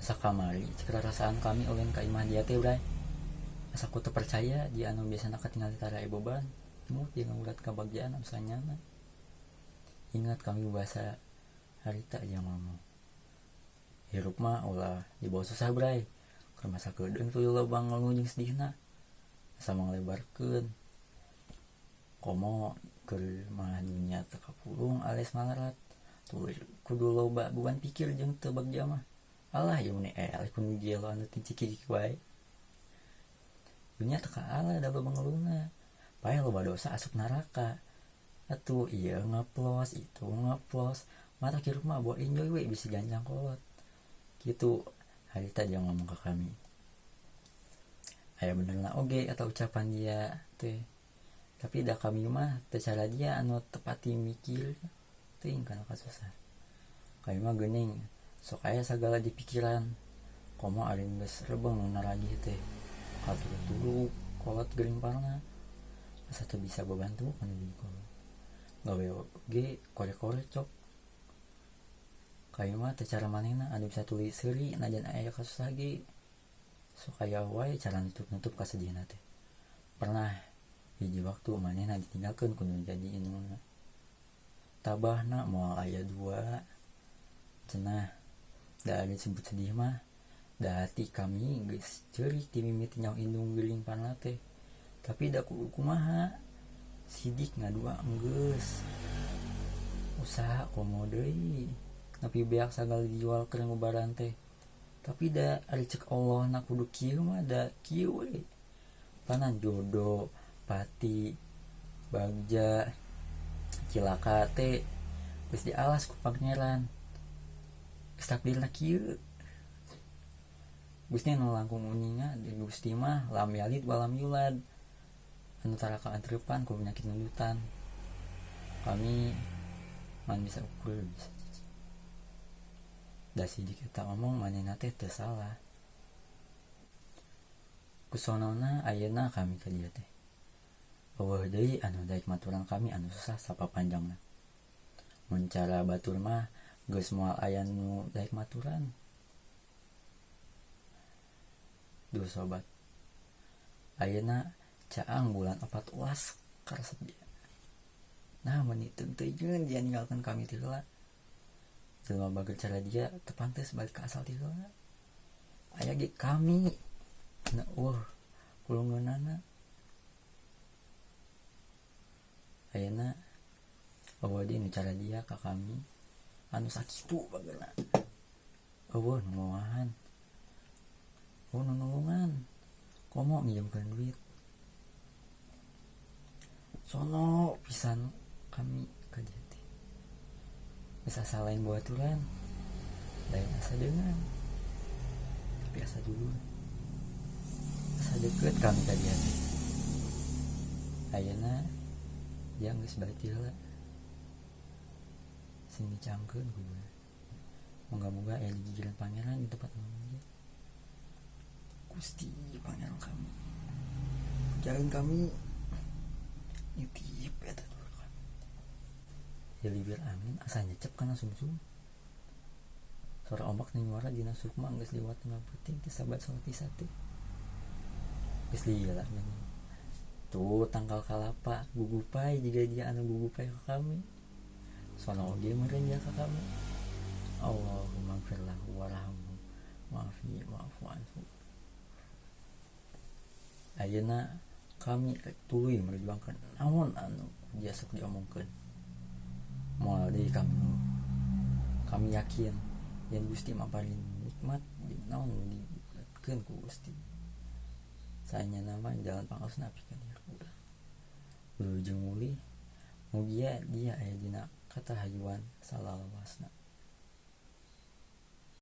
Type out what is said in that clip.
Sakamari cek rarasaan kami ulin ka imah dia teh, Bray. Asa ku teu percaya dia anu biasana katingali tara aya beban, imut dia ngaurat kabagjaan anu sanyana. Ingat kami bahasa harita dia ngomong. Hirup mah ulah dibawa susah, Bray. Keur masa keudeung tuluy loba ngeluh jeung sedihna. Asa manglebarkeun. Komo keur mah dunya teu kapulung alias malarat. Tuluy kudu loba beban pikir jeung teu bagja mah. Alah ieu meni eleh ku nu gelo anu ti cikik wae. Dunya teu kaala da loba ngeluhna. Paeh loba dosa asup neraka. Atuh ieu ngeplos, itu ngeplos. Matak hirup mah bawa enjoy we bisi gancang kolot. Kitu harita dia ngomong ka kami. Aya benerna oge eta ucapan dia teh. Tapi da kami mah teu cara dia anu tepati mikir teuing kana kasusah. Kami mah geuning sok aya sagala di pikiran. Komo ari geus rebeng nu naragih teh. Katuru-turu kolot geuring parna. Asa teu bisa babantu kana bini kolot. Gawe oge kore-kore cok. Kami mah teu cara manehna anu bisa tuluy seuri najan aya kasusah ge. Sok aya wae cara nutup-nutup kasedihna teh. Pernah hiji waktu manehna ditinggalkeun ku nu jadi indungna. Tabahna moal aya dua. Cenah da ari disebut sedih mah da hati kami geus ceurik ti mimiti nyaho indung geuring parna teh. Tapi da kudu kumaha sidik ngadua enggeus. Usaha komo deui nepi beak sagala dijual keur ngubaran teh. Tapi da ari cek Allah na kudu kieu mah da kieu we. Panan jodoh, pati, bagja, cilaka teh geus dialas ku Pangeran. Geus takdirna kieu. Gusti nu langkung uninga di Gusti mah lam yalid walam yulad. Anu tara kaantreupan ku penyakit nundutan. Kami ngan bisa ukur bisa cicing. Da sidik eta omong manehna teh teu salah. Kusonona ayeuna kami ka dieu teh. Eueuh deui anu daek maturan kami anu susah sapapanjangna. Mun cara batur mah geus moal aya nu daek maturan. Duh sobat. Ayeuna caang bulan opat ulas karesep dia. Nah meuni teu teuing dia ninggalkeun kami ti heula. Jelema bager cara dia teu pantes balik ka asal ti heula. Aya ge kami na eueuh kulungeunana. Ayeuna eueuh deui nu cara dia ka kami anu sakitu bageurna. Eueuh nu moahan. Eueuh nu nulungan. Komo ngijamkeun duit. Sono pisan kami ka dieu teh. Geus asa lain babaturan, lain asa deungeun. Tapi asa dulur. Asa deukeut kami ka dia teh. Ayeuna dia geus balik ti heula. Sing dicangkeun ku gue. Moga-moga aya di gigireun Pangeran di tempat anu mulia. Gusti Pangeran kami. Jalan kami nitip eta dulur kami. Ya libir angin asa nyecep kana sumsum. Suara ombak nu nyuara dina sukma geus liwat tengah peuting teh sabat salat isya teh. Geus lila geuning. Tuh tangkal kalapa gugupai jiga dia anu gugupai ka kami. Sono oge meureun dia ka kami. Allahumma gfirlahu warhamhu wa'afini wa'fu anhu. Ayeuna kami rek tuluy merjuangkeun naon anu dia sok diomongkeun. Moal deui kami ngeluh. Kami yakin yen Gusti maparin nikmat jeung naon nu dibuatkeun ku Gusti. Saenyana mah jalan pangaosna pikeun hirup urang. Wilujeng mulih, mugia dia aya dina katahayuan salalawasna.